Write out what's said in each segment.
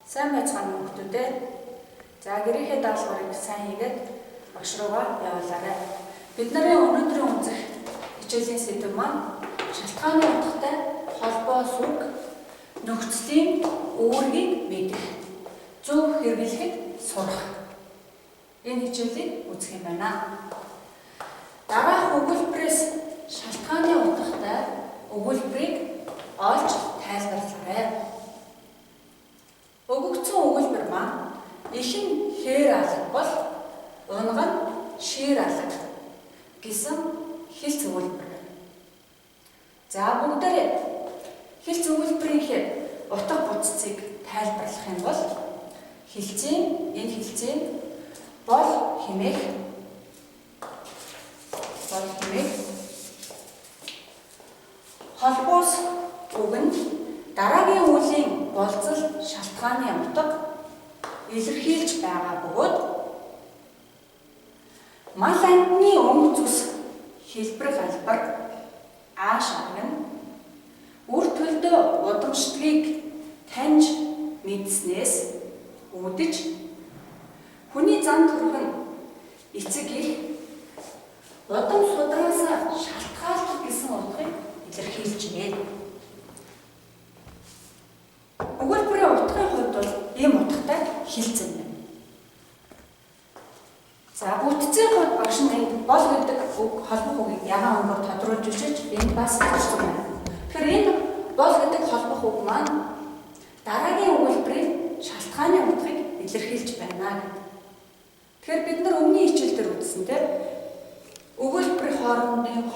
Сайн байцгаана уу хүмүүстээ. За гэрийнхээ даалгаврыг сайн хийгээд багш руугаа явуулаарай. Бид нарын өнөөдрийн үзэх хичээлийн сэдэв маань шалтгааны утгатай холбоос үг, нөхцөлийн үүргийг мэдэх, зөв хэрэглэхэд сурах. Энэ хичээлийг үзэх юм байна. Дараах өгүүлбэрээс шалтгааны утгатай өгүүлбэрийг олж тайлбарлаарай. Өгөгдсөн өгүүлбэр маань их нь хээр алга бол унга нь шир алга гэсэн хэлц өгүүлбэр байна. За бүгдээрээ хэлц өгүүлбэрийнхээ утга бүтцийг тайлбарлах юм бол хэлцийн энэ хэлцийн бол хэмээх холбоос үг нь дараагийн үеийн болзол шалтгааны утга илэрхийлж байгаа бөгөөд мал амьтны өнгө зүс хэлбэр галбар ааш аргана үр төлдөө удамшдгийг таньж мэдснээс үүдэж хүний зан төрх нь эцэг их удам судраас шалтгаалдаг гэсэн утгыг илэрхийлжээ. Өгүүлбэрийн утгын хувьд бол ийм утгатай хэлцэн байна. За бүтцийн хувьд багш нь энд бол гэдэг үг холбох үгийг ягаан өнгөөр тодруулж өчөж энд бас бичсэн байна. Тэгэхээр энэ бол гэдэг холбох үг маань дараагийн өгүүлбэрийн шалтгааны утгыг илэрхийлж байна гэдэг. Тэгэхээр бид нар өмнөний хичээл дээр үзсэн тийм өгүүлбэрийн хоорондын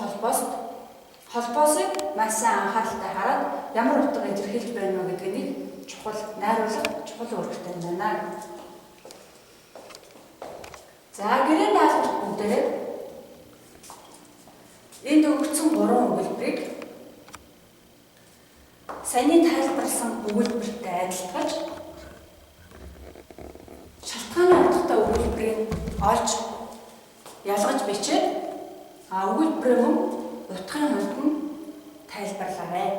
холбоосыг маш сайн анхааралтай хараад ямар утга илэрхийлж байна вэ гэдгийг чухал найруулах чухал үүрэгтэй байна. За гэрээ даалгаварт бүгдээрээ энд өгөгдсөн гурван өгүүлбэрийг саяны тайлбарласан өгүүлбэртэй адилтгаж шалтгааны утгатай өгүүлбэрийг олж ялгаж бичээд өгүүлбэрээ мөн утгын хувьд нь тайлбарлаарай.